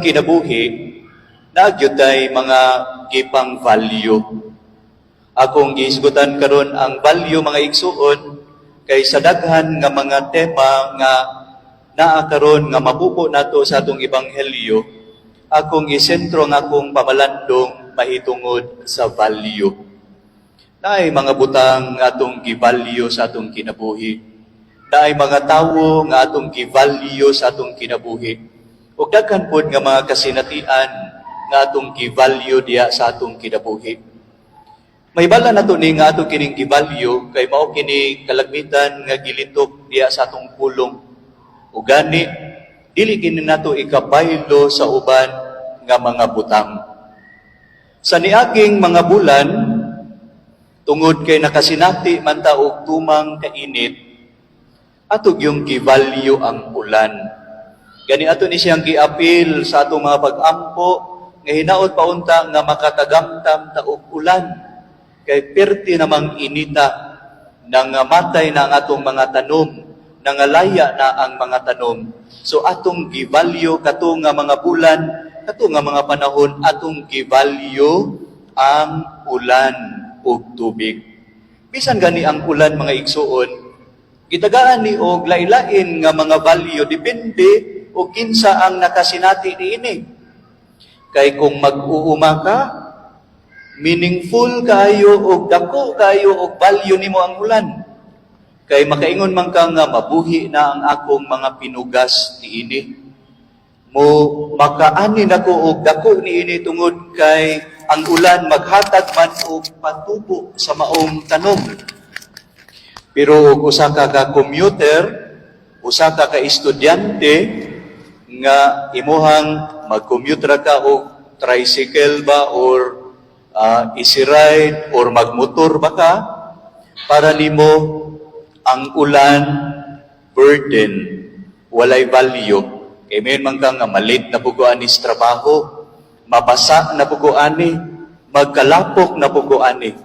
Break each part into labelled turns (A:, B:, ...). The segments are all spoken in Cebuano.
A: kinabuhi, naa gyud tay mga gipang value. Akong gihisgutan karon ang value, mga igsuon, kay sa daghan nga mga tema nga naa karon nga mabuko nato sa atong ebanghelyo, akong isentro ang akong pamalandong mahitungod sa value. Naay mga butang nga atong gi-value sa atong kinabuhi. Naay mga tawo nga atong gi-value sa atong kinabuhi. Ug daghan pod nga mga kasinatian nga atong gi-value diya sa atong kinabuhi. Mahibal-an nato ni nga ato kining gi-value kay mao kini kalagmitan nga gilitok diya sa atong pulong. Ug gani dili kini nato ikabaylo sa uban nga mga butang. Sa niaging mga bulan, tungod kay nakasinati man ta og tumang kainit, ato gyung gi-value ang ulan. Gani ato ni siyang giapil sa atong mga pag-ampo nga hinaot paunta nga makatagamtam ta og ulan kay perti namang inita, nangamatay na ang atong mga tanom, nangalaya na ang mga tanom. So atong gi-value kato nga mga bulan, kato nga mga panahon, atong gi-value ang ulan ug tubig. Bisan gani ang ulan, mga igsuon, gitagaan ni og lain-lain nga mga value depende og kinsa ang nakasinati niini. Kay kung mag-uuma ka, meaningful kaayo og dako kaayo og value nimo ang ulan. Kay makaingon man ka nga mabuhi na ang akong mga pinugas niini. Mo makaani nako og dako niini tungod kay ang ulan maghatag man og patubo sa maong tanom. Pero og usa ka ka commuter, usa ka ka estudyante nga imuhang mag-commute ra ka og tricycle ba or easy ride or magmotor ba ka, para nimo ang ulan burden, walay value. Kay mayon man ka nga ma-late na pud ko ani sa trabaho, mabasa na pud ko ani, magkalapok na pud ko ani.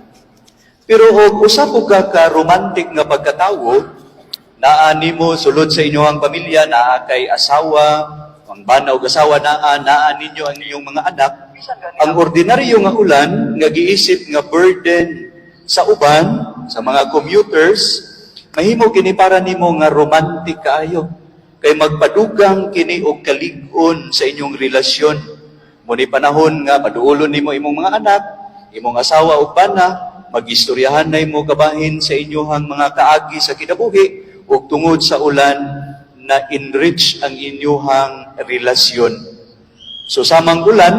A: Pero og usa po ka ka romantic nga pagkatawo, naa nimo sulod sa inyong pamilya, naa kay asawa, ang bana og asawa, naa naa ninyo ang inyong mga anak, ang ordinaryo nga ulan nga giisip nga burden sa uban, sa mga commuters, mahimo kini para nimo nga romantic kaayo. Kay magpadugang kini og kalig-on sa inyong relasyon. Muni panahon nga paduolon nimo imong mga anak, imong asawa ug bana, magistoryahan na imo kabahin sa inyong mga kaagi sa kinabuhi ug tungod sa ulan na enrich ang inyong relasyon. So samang ulan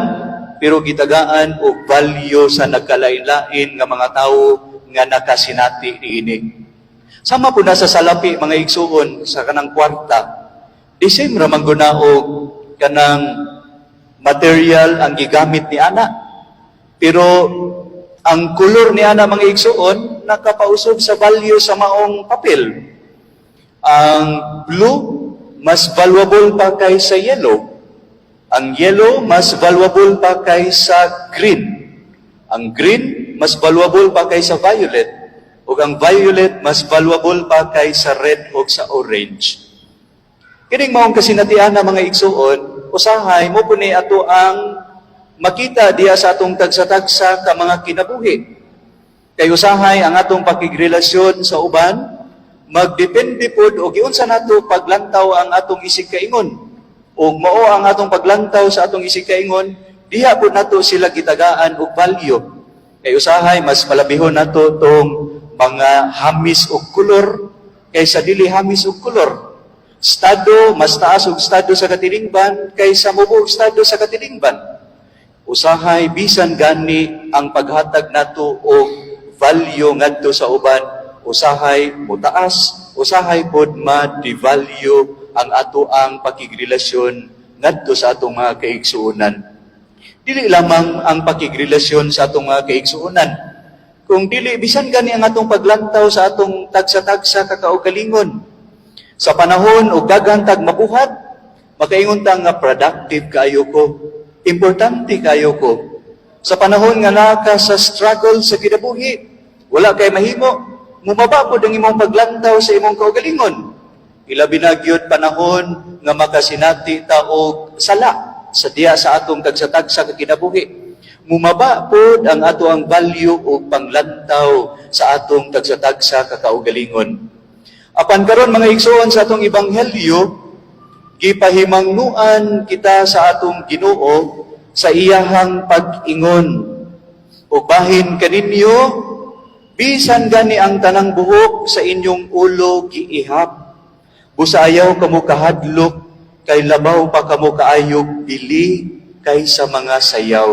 A: pero gitagaan og value sa nagkalain-lain nga mga tawo nga nakasinati niini. Sama po na sa salapi, mga igsuon, sa kanang kwarta. The same ra man guna og kanang material ang gigamit ni ana. Pero ang kolor ni ana, mga igsuon, nakapausab sa value sa maong papel. Ang blue mas valuable pa kaysa yellow. Ang yellow mas valuable pa kaysa green. Ang green mas valuable pa kaysa violet. Ug ang violet mas valuable pa kaysa red o sa orange. Kining maong kasinatian na, mga igsuon, usahay mao po ni ato ang makita diya sa atong tagsa-tagsa ka mga kinabuhi. Kay usahay ang atong pakigrelasyon sa uban magdepende pod og giunsa nato paglantaw ang atong isig kaingon. Ug mao ang atong paglantaw sa atong isig kaingon, diha pod nato sila gitagaan og value. Kay usahay mas palabihon nato tong mga hamis og kolor kaysa dili hamis og kolor. Estado, mas taas og estado sa katilingban kaysa mubo og estado sa katilingban. Usahay bisan gani ang paghatag nato og value ngadto sa uban, usahay mutaas, usahay pod ma-devalue ang ato ang pakigrelasyon ngadto sa atong mga kaigsuonan. Dili lamang ang pakigrelasyon sa atong mga kaigsuonan. Kung dili bisan gani ang atong paglantaw sa atong tagsa-tagsa kakaugalingon. Sa panahon og daghan tag mabuhat, makaingon ta nga productive kaayo ko, importante kaayo ko. Sa panahon nga naa ka sa struggle sa kinabuhi, wala kay mahimo, mumaba pod ang imong paglantaw sa imong kaugalingon. Ilabi na gyud panahon nga makasinati ta og sala. sa diya sa atong tagsa-tagsa ka kinabuhi. Mumaba pod ang ato ang value o panglantaw sa atong tagsa-tagsa ka kaugalingon. Apan karon, mga igsoon, sa atong ebanghelyo, gipahimangnuan kita sa atong Ginoo sa iyahang pag-ingon. "Ug bahin kaninyo, bisan gani ang tanang buhok sa inyong ulo giihap. Busa ayaw kamo kahadlok, kay labaw pa kamo kaayog bili kaysa mga sayaw."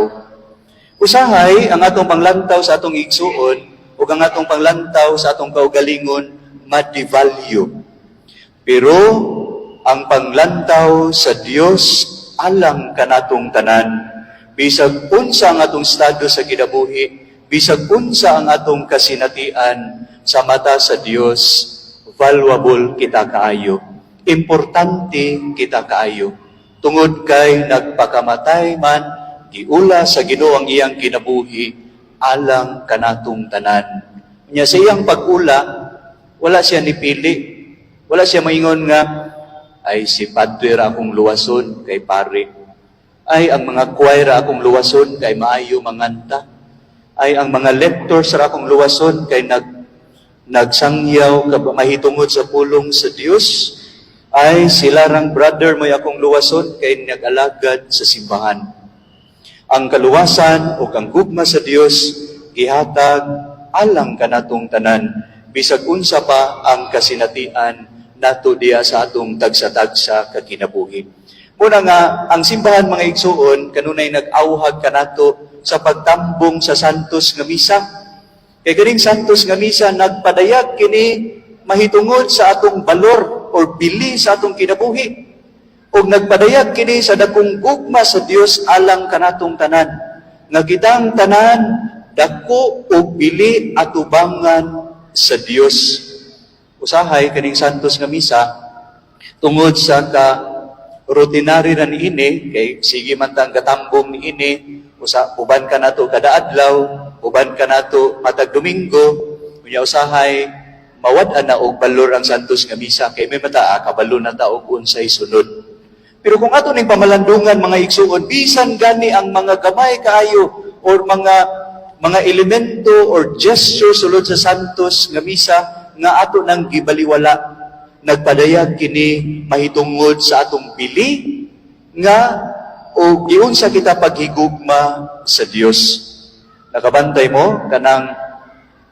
A: Usahay ang atong panglantaw sa atong igsuon ug ang atong panglantaw sa atong kaugalingon ma-devalue. Pero ang panglantaw sa Dios alang kanatong tanan, bisag unsa ang atong estado sa kinabuhi, bisag unsa ang atong kasinatian, sa mata sa Dios, valuable kita kaayo. Importante kita kaayo. Tungod kay nagpakamatay man, giula sa Ginoo ang iyang kinabuhi alang kanatong tanan. Nya sa iyang pag-ula, wala siya nipili. Wala siya maingon nga, "Ay, si padre ra akong luwason kay pare. Ay, ang mga choir ra akong luwason kay maayo manganta. Ay, ang mga lectors ra akong luwason kay nagsangyaw ka mahitungod sa pulong sa Dios. Ay, sila rang brother mo'y akong luwason kay nag-alagad sa simbahan." Ang kaluwasan o ang gugma sa Dios gihatag alang kanatong tanan, bisag unsa pa ang kasinatian nato diya sa atong tagsa-tagsa ka kinabuhi. Muna nga ang simbahan, mga igsuon, kanunay nag-awhag kanato sa pagtambong sa Santos nga Misa. Kay kining Santos nga Misa, nagpadayag kini mahitungod sa atong balor or bili sa atong kinabuhi. Ug nagpadayag kini sa dakong gugma sa Dios alang kanatong tanan. Nga kitang tanan dako og bili atubangan sa Dios. Usahay kaning Santos nga Misa, tungod sa ka routinary na niini, kay sige man tang katambong niini, usa uban ka nato kada adlaw, uban ka nato matag Domingo, unya usahay mawad-an na og balor ang Santos nga Misa kay may mata ah, kabalo na ta og unsay sunod. Pero kung ato ning pamalandungan, mga igsuon, bisan gani ang mga gamay kaayo or mga elemento or gesture sulod sa Santos nga Misa nga ato nang gibaliwala, nagpadayag kini mahitungod sa atong bili nga o giunsa kita paghigugma sa Dios. Nakabantay mo kanang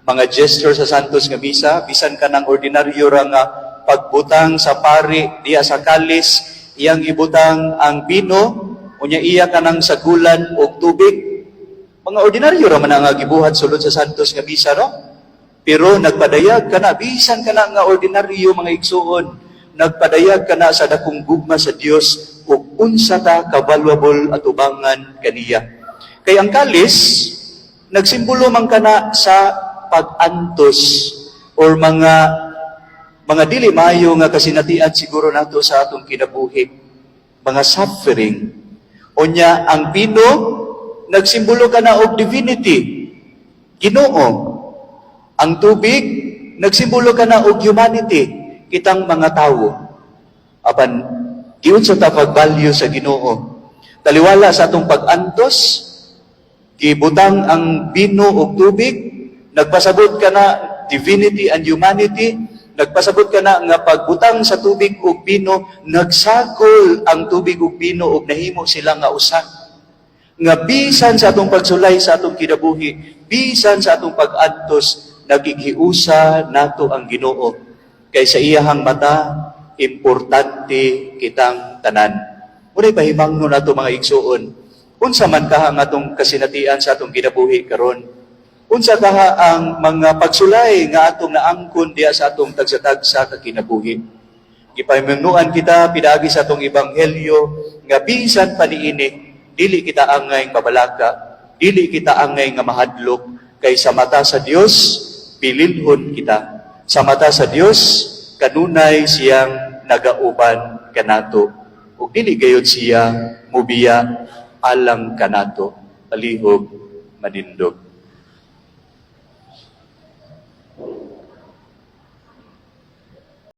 A: mga gesture sa Santos nga Misa, bisan kanang ordinaryo ra nga pagbutang sa pari diya sa kalis, iyang ibutang ang bino, unya iya kanang sagulan og tubig. Mga ordinaryo ra man ang gibuhat sulod sa Santos nga Misa, no? Pero nagpadayag kana, bisan kana nga ordinaryo, mga igsuon, nagpadayag kana sa dakong gugma sa Dios ug unsa ta ka valuable atubangan kaniya. Kay ang kalis nagsimbolo man kana sa pag-antos or mga dili maayo nga kasinatian siguro nato sa atong kinabuhi, mga suffering. Unya ang bino nagsimbolo kana og divinity, Ginoo. Ang tubig nagsimbolo kana og humanity, kitang mga tawo. Apan giunsa ta pag-value sa Ginoo? Taliwala sa atong pag-antos, gibutang ang bino og tubig, nagpasabot kana divinity and humanity, nagpasabot kana nga pagbutang sa tubig ug bino, nagsakol ang tubig ug bino ug nahimo sila nga usa. Nga bisan sa atong pagsulay sa atong kinabuhi, bisan sa atong pag-antos, nagighiusa nato ang Ginoo. Kay sa iyahang mata, importante kitang tanan. Muna'y pahimangno nato, mga igsuon. Unsa man kaha ang atong kasinatian sa atong kinabuhi karon? Unsa kaha ang mga pagsulay nga atong naangkon diya sa atong tagsa-tagsa ka kinabuhi? Gipahimangnuan kita pinaagi sa atong ebanghelyo nga bisan pa niini, dili kita angay mabalaka, dili kita angay nga mahadlok, kay sa mata sa Dios bililhon kita. Sa mata sa Dios kanunay siyang nagauban kanato. Ug dili gayud siya mubiya alang kanato. Palihog manindog.